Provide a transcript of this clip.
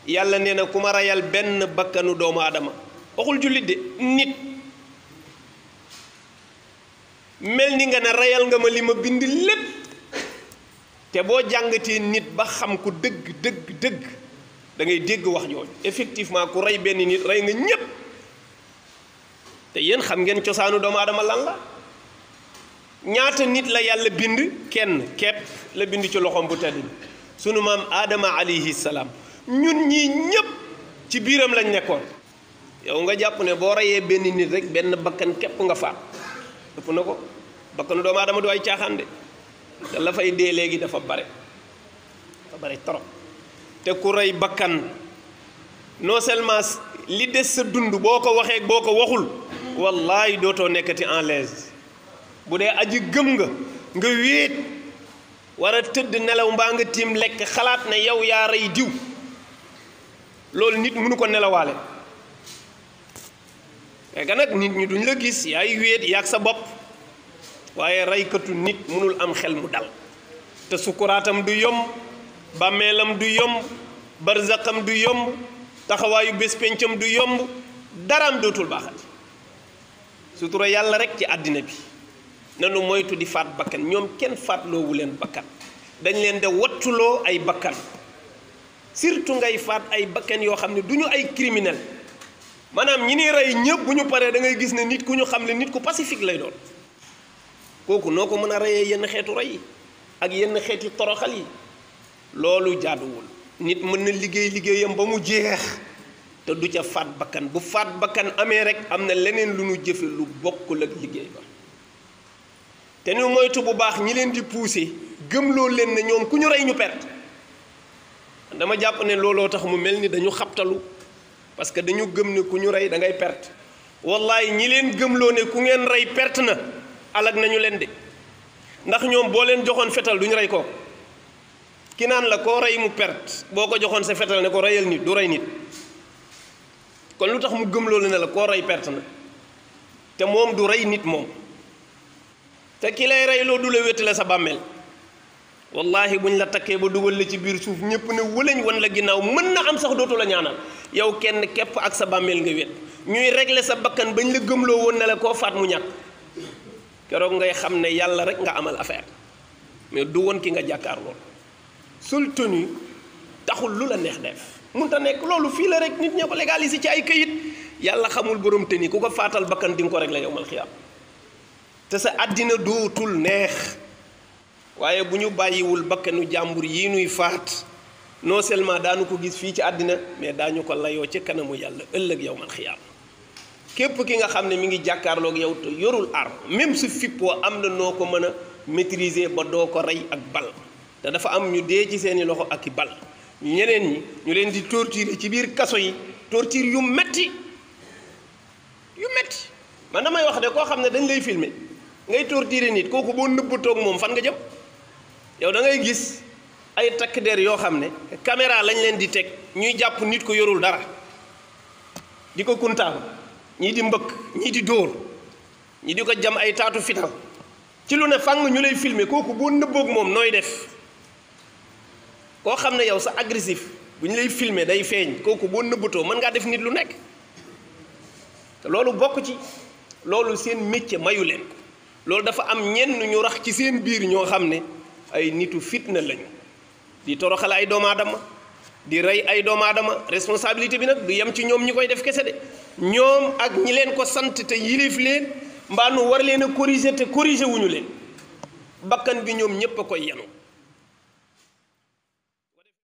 yàlla nee na ku ma rayal benn bakkanu doomu aadama waxul jullit de nit mel ni nga ne rayal nga ma li ma bind lépp te boo jàngatee nit ba xam ko dëgg dëgg dëgg da ngay dégg wax jooju effectivement ku rey benn nit rey nga ñépp te yéen xam ngeen cosaanu doomu aadama lan la ñaata nit la yàlla bind kenn kepp la bind ci loxoom bu tedd bi sunu maam aadama alayhi salaam ñun ñii ñépp ci biiram lañ nekkoon yow nga jàpp ne boo reyee benn nit rek benn bakkan képp nga faat ëpp na ko bakkanu doomu aadama du ay caaxaan de te la fay dee léegi dafa bare trop te ku rey bakkan non seulement li des sa dund boo ko waxee boo ko waxul wallahi dootoo nekkati en l'aise bu dee aji gëm nga wéet war a tëdd nelaw mbaa nga tiim lekk xalaat ne yow yaa rey diw loolu nit mënu ko nelawaale fekk nag nit ñi duñ la gis yaay wéet yaag sa bopp waaye reykatu nit mënul am xel mu dal te sukuraatam du yomb bàmmeelam du yomb barzaqam du yomb taxawaayu bés pencam du yomb daraam dootul baaxati sutura yàlla rek ci àddina bi nanu moytu di faat bakkan ñoom kenn faatloowu leen bakkan dañ leen de wattuloo ay bakkan surtout ngay faat ay bakkan yoo xam ne du ñu ay criminel maanaam ñi ni rey ñëpp bu ñu paree da ngay gis ne nit ku ñu xam ne nit ku pacifique lay doon kooku noo ko mën a reyee yenn xeetu rey yi ak yenn xeeti toroxal yi loolu jaaduwul nit mën na liggéeyam ba mu jeex te du ca faat bakkan bu faat bakkan amee rek am na leneen lu ñu jëfe lu bokkul ak liggéey ba te ñu moytu bu baax ñi leen di pousser gëmloo leen ne ñoom ku ñu rey ñu perte dama jàpp ne looloo tax mu mel ni dañu xabtalu parce que dañu gëm ne ku ñu rey da ngay perte wallaay ñi leen gëmloo ne ku ngeen rey perte na alag nañu leen de ndax ñoom boo leen joxoon fetal duñu rey ko ki naan la koo rey mu perte boo ko joxoon sa fetal ne ko reyal nit du rey nit kon lu tax mu gëmloo ne la koo rey perte na te moom du rey nit moom te ki lay rey loo du la wéttale sa bàmmeel wallahi buñ la takkee ba dugal la ci biir suuf ñëpp ne wëlañ wan la ginnaaw mën na am sax dootu la ñaanal yow kenn képp ak sa bàmmeel nga wét ñuy régler sa bakkan bañ la gëmloo woon ne la koo faat mu ñàkk keroog ngay xam ne yàlla rek nga amal affaire mais du woon ki nga jàkkaar lool sul tenue taxul lu la neex def mun ta nekk loolu fii la rek nit ña ko légaliser ci ay këyit yàlla xamul borom tenue ku ko faatal bakkan di nga ko régler yow mal xiyaam te sa àddina dootul neex waaye bu ñu bàyyiwul bakkanu jàmbur yi nuy faat non seulement daanu ko gis fii ci àddina mais daañu ko layoo ci kanamu yàlla ëllëg yow mal xiyaam képp ki nga xam ne mi ngi jàkkaarloog yow te yorul arme même su fippoo am na noo ko mën a maîtriser ba doo ko rey ak bal te dafa am ñu dee ci seeni loxo ak i bal ñeneen ñi ñu leen di torturer ci biir kaso yi torture yu metti man damay wax de koo xam ne dañ lay filmer ngay torturer nit kooku boo nëbbatoog moom fan nga jëm yow da ngay gis ay takk der yoo xam ne caméra lañ leen di teg ñuy jàpp nit ko yorul dara di ko kuntaaku ñii di mbëkk ñii di dóor ñii di ko jam ay taatu fital ci lu ne fang ñu lay filmer kooku boo nëbboog moom nooy def koo xam ne yow sa agressif bu ñu lay filmer day feeñ kooku boo nëbbatoo mën ngaa def nit lu nekk te loolu bokk ci loolu seen métier mayu leen ko loolu dafa am ñenn ñu rax ci seen biir ñoo xam ne ay nitu fitna lañu di toroxal ay doomu aadama di rey ay doomu aadama responsabilité bi nag du yem ci ñoom ñi koy def kese de ñoom ak ñi leen ko sant te yilif leen mbaa nu war leen a corriger te corriger wuñu leen bakkan bi ñoom ñépp a koy yenu